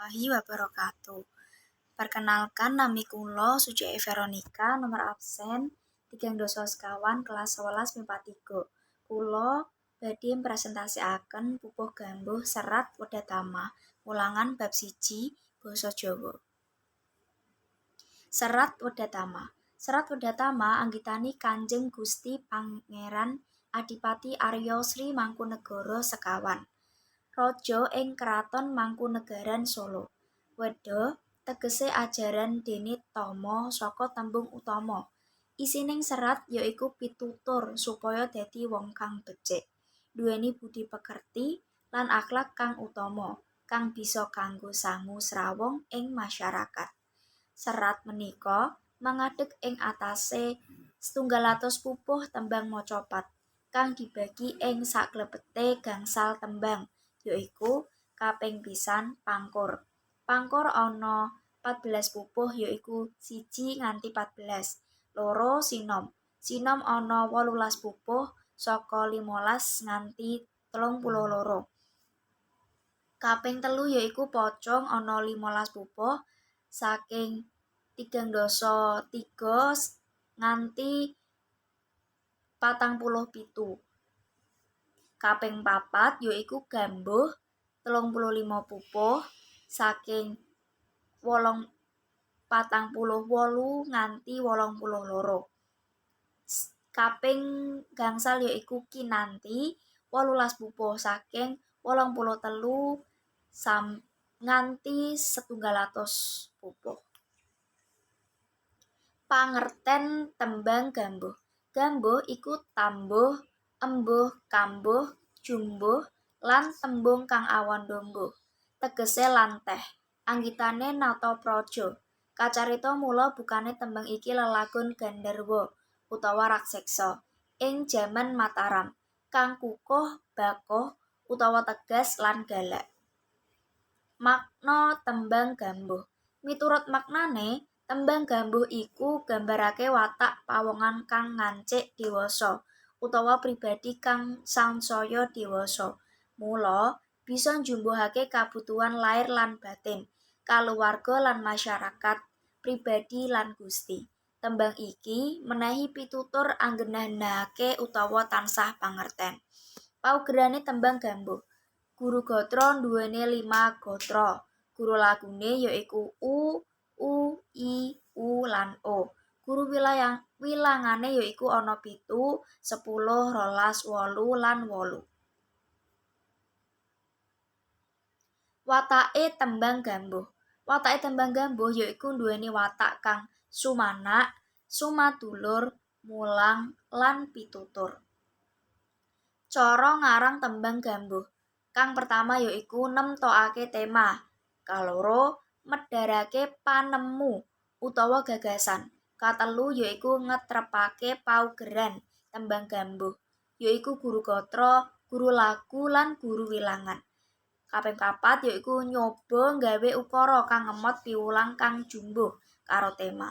Warahmatullahi wabarakatuh. Perkenalkan, nami kula Suci Veronica, nomor absen 39 kelas 11 MIPA 3. Kula badhe mpresentasiaken pupuh gambuh serat Wedhatama, wulangan bab 1 basa Jawa. Serat Wedhatama. Serat Wedhatama anggitani Kanjeng Gusti Pangeran Adipati Arya Sri Mangkunegara sekawan. Raja ing Kraton Mangkunegaran Solo. Wedha tegese ajaran dene tama saka tembung utama. Isining serat yaiku pitutur supaya dadi wong kang becik, duweni budi pekerti lan akhlak kang utama, kang bisa kanggo sangu srawung ing masyarakat. Serat menika mangadeg ing atase 100 pupuh tembang macapat kang dibagi ing saklebete gangsal tembang, yaiku kaping pisan Pangkur. Pangkur ana 14 pupuh yaiku 1 nganti 14. Loro Sinom. Sinom ana 18 pupuh saka 15 nganti 32. Kaping telu yaiku Pocung ana 15 pupuh saking 33 nganti 47. Kaping papat yaiku Gambuh 35 pupuh saking 48 nganti 82. Kaping gangsal yaiku Kinanti 18 pupuh saking 83 nganti 100 pupuh. Pangerten tembang gambuh. Gambuh iku tambuh, embuh, kambuh, jumbuh, lan tembung kang awanda mbuh. Tegese lan teh. Anggitane Natapraja. Kacarita mula bukane tembang iki lelagon Gandharwa utawa rakseksa ing jaman Mataram kang kukuh bakoh utawa tegas lan galak. Makna tembang gambuh. Miturut maknane, tembang gambuh iku gambarake watak pawongan kang ngancik dewasa utawa pribadi kang sansaya dewasa. Mula bisa njumbuhake kabutuhan lair lan batin, kaluwarga lan masyarakat, pribadi lan Gusti. Tembang iki menehi pitutur anggenah-genahake utawa tansah pangerten. Paugerane tembang gambuh. Guru gatra nduwene 5 gatra. Guru lagune yaiku U, U, I, U lan O. Guru wilangane yaiku ana 7, 10, 12, 8 lan 8. Watake tembang gambuh. Watake tembang gambuh yaiku nduweni watak kang sumanak, sumadulur, mulang lan pitutur. Cara ngarang tembang gambuh. Kang pertama yaiku nemtokake tema. Kaloro, medharake panemu utawa gagasan. Katelu yaiku ngetrepake paugeran tembang gambuh, yaiku guru gatra, guru lagu lan guru wilangan. Kaping papat yaiku nyoba nggawe ukara kang ngemot piwulang kang jumbuh karo tema.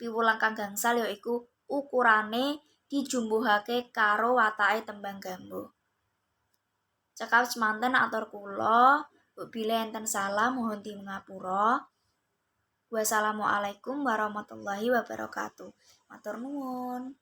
Piwulang kang gangsal yaiku ukurane dijumbuhake karo watake tembang gambuh. Cekap semanten atur kula, bilih enten salah mohon dingapura. Wassalamualaikum warahmatullahi wabarakatuh. Matur nuwun.